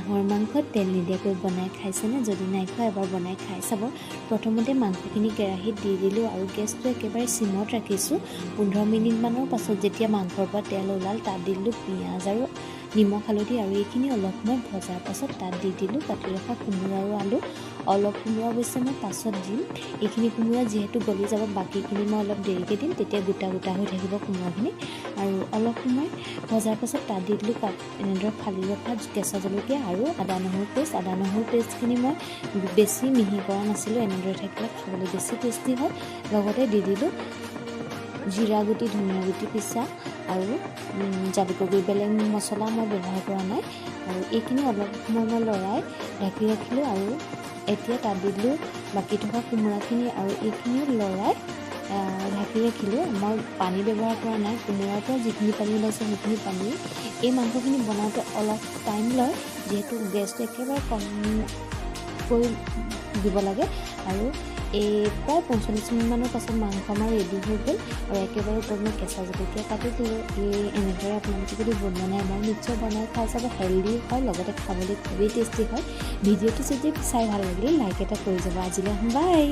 হাঁহৰ মাংস তেল নিদিয়াকৈ বনাই খাইছেনে? যদি নাই খোৱা, এবাৰ বনাই খাই চাব। প্ৰথমতে মাংসখিনি কেৰাহীত দি দিলোঁ আৰু গেছটো একেবাৰে চিমত ৰাখিছোঁ। 15 মিনিটমানৰ পাছত যেতিয়া মাংসৰ পৰা তেল ওলাল, তাত দিলোঁ পিঁয়াজ আৰু নিমখ, হালধি আৰু এইখিনি অলপ সময় ভজাৰ পাছত তাত দি দিলোঁ কাটি ৰখা কোমোৰা আৰু আলু। অলপ কোমোৰা অৱশ্যে মই পাছত দিম। এইখিনি কোমোৰা যিহেতু গলি যাব, বাকীখিনি মই অলপ দেৰিকৈ দিম, তেতিয়া গোটা গোটা হৈ থাকিব কোমোৰাখিনি। আৰু অলপ সময় ভজাৰ পাছত তাত দি দিলোঁ এনেদৰে ফালি ৰখা কেঁচা জলকীয়া আৰু আদা নহৰু পেষ্ট। আদা নহৰু পেষ্টখিনি মই বেছি মিহি কৰা নাছিলোঁ। এনেদৰে থাকিলে খাবলৈ বেছি টেষ্টি হয়। লগতে দি দিলোঁ জিৰা গুটি, ধনিয়া গুটি পিছা আৰু জালুকৰ গুড়ি। বেলেগ মছলা মই ব্যৱহাৰ কৰা নাই। আৰু এইখিনি অলপ সময় মই লৰাই ঢাকি ৰাখিলোঁ আৰু এতিয়া তাত দি দিলোঁ বাকী থকা কোমোৰাখিনি আৰু এইখিনিও লৰাই ঢাকি ৰাখিলোঁ। মই পানী ব্যৱহাৰ কৰা নাই। কোমোৰাৰ পৰা যিখিনি পানী ওলাইছে, সেইখিনি পানী। এই মাংসখিনি বনাওঁতে অলপ টাইম লয়, যিহেতু গেছটো একেবাৰে কমকৈ দিব লাগে। আৰু এই প্ৰায় 45 মিনিটমানৰ পাছত মাংস আমাৰ ৰেডি হৈ গ'ল আৰু একেবাৰে ওপৰত মই কেঁচা জলকীয়া কাটি দিলোঁ। এই এনেদৰে আপোনালোকে যদি বনোৱা নাই এবাৰ নিশ্চয় বনাই খাই চাব। হেল্ডি হয়, লগতে খাবলৈ খুবেই টেষ্টি হয়। ভিডিঅ'টো যদি চাই ভাল লাগিলে লাইক এটা কৰি যাব। আজিলৈ আহোঁ, বাই।